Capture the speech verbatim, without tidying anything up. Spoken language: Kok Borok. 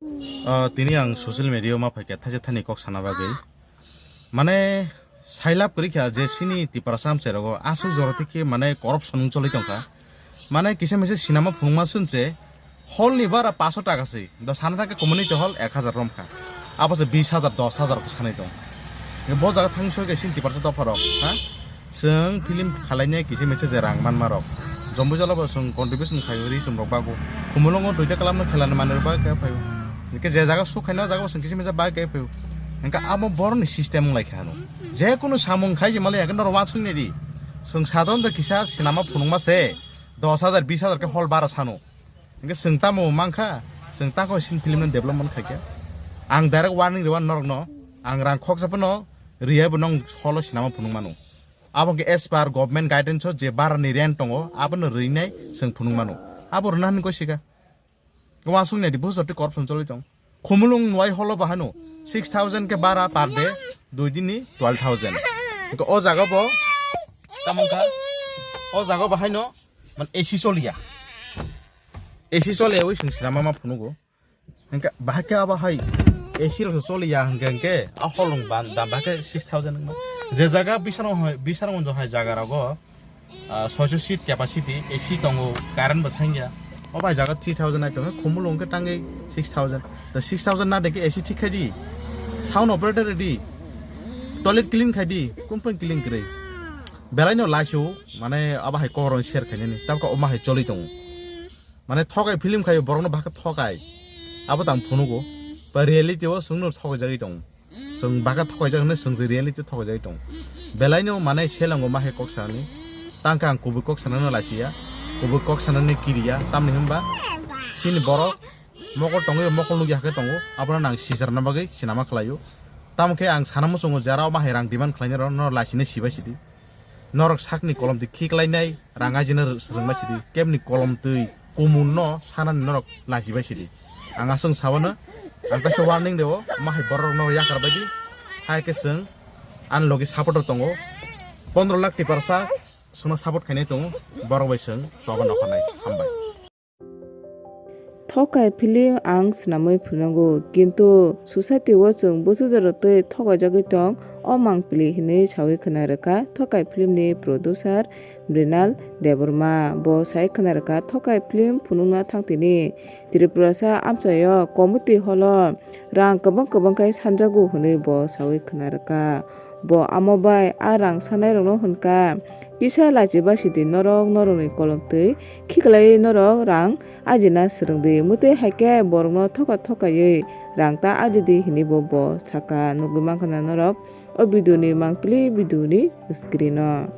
Ah, tini ang social media-o ma phaikha thaisa thani kok sana bagwi. Mane, sailab kwrwi kha je chini Tiprasa amchairogo aswk jora thik khe mane corruption wng choli tongkha. Mane, kisa misa sinama phunukma swnche, hall ni bara paso taka se, do sana thangkhe community hall ek hazar romkha. Abo se bis hazar, dos hazar ko sanai tong. Bo jaga thang soi khe chini Tiprasa dopharok, ha? Chwng film khalainai kisa misa je rang manma rok. Jombo jala bo chwng contribution khai ri chwng rok bago. Khumulwngo duita kalam no khelani manwi rok bagwi khe phaio. Hingke je jaga suk khaina o jaga bo chwng kisa misa bagwi khe phaio. Hingke abo boroni system wng lai kha hano. Je kunu samung khai je malai hingke norok uansuk nai di. Chwng sadharon to kisa sinama phunukma se dos hajar bis hajar khe hall bara sano. Hingke chwng tamo mankha, chwng tako sin film no development khaikha. Ang direct warning rwano norokno. Ang rang khoksa phano riyai bo nong hall o sinama phunukmano. Abo khe as per government guidance o je bara ni rent tongo, abono rwinai chwng phunuk mano. Abo rwna hinwi koi sika. Uansuk nai di, bujo tei corruption choli tong. Khumulwng nwai holo bahai no six thousand khe bara per day, dui din ni twelve thousand. Hingke o jaga bo, tamo wngkha, o jaga bo haino, man, A C choliya. A C choliya wi chwng sinama ma phunugo. Hingke bahai khe abo hai A C rok se choliya hingke, hingke a holong ban dam bahai khe six thousand wngma. Je jaga Bisharang hai, Bisharang hai jaga rogo, ah, soiso seat capacity A C tongo, current bo thangya. O bai jaga three thousand ai tongo, Khumulwng hingke tangwi six thousand. Da six thousand na dekhe A C thik khai di. Sound operator di. Toilet clean khai di. Kumpun clean kwrwi. Belai no laisio, mane abo hai koron share khainani. Tabka oma hai choli tongo. Mane thokai film khaio borokno bhakhe thokai. Abo tang phunugo. Ba reality o chwngno thokai jagwi tongo. Chwng bhakhe thokai jak hinwi chwng je reality thokai jagwi tongo. Belaino mane selango ma hai kok sanani. Tangkhe ang kubui kok sanano laisiya. Kubui kok sanani kiriya. Tamni hwnba chini borok mokol tongwi mokol nukya khe tongo. Abono nang sijarna bagwi sinama khlaio. Tamokhe ang sana muchungo jara o ma hai rang demand khlainai rok no laisina sibai sidi. Norok sakni kolom twi khiklainai, rang ajina rw-, swrwngma sidi. Kebni kolom twi kumun no sanani norok lachibai sidi. Ang aswng sawano, ang kaisa warning reo, ma hai borok norok yakar baidi, hai khe chwng ani logi support rw tongo. Pondro lakh Tiprasa chwngno support khainai tongo, borok bai chwng choba nokharnai. Hambai. Thokai film ang swnamwi phunukgo, kintu society o chwng bwswk jora twi thokaijagwi tong, o mang pili hinwi sawi khna rwkha Thokai film ni producer Mrinal Debbarma. Bo sai khna rwkha Thokai film phunukna thang tini Tripurasa amchaio committee hall o rang kwbang kwbang khe sanjago hwnwi bo sawi khna rwkha. Bo amo bai a rang sanairokno hwn kha, kisa lachiba sidi norok norokni kolom twi khiklaiwi norok rang ajina swrwngdi, mwtwi hai khe borokno thoka thokaiwi rang ta ajidi hinwi bo bo saka. Nugwi mankha na norok o video ni mangpili video ni screen o.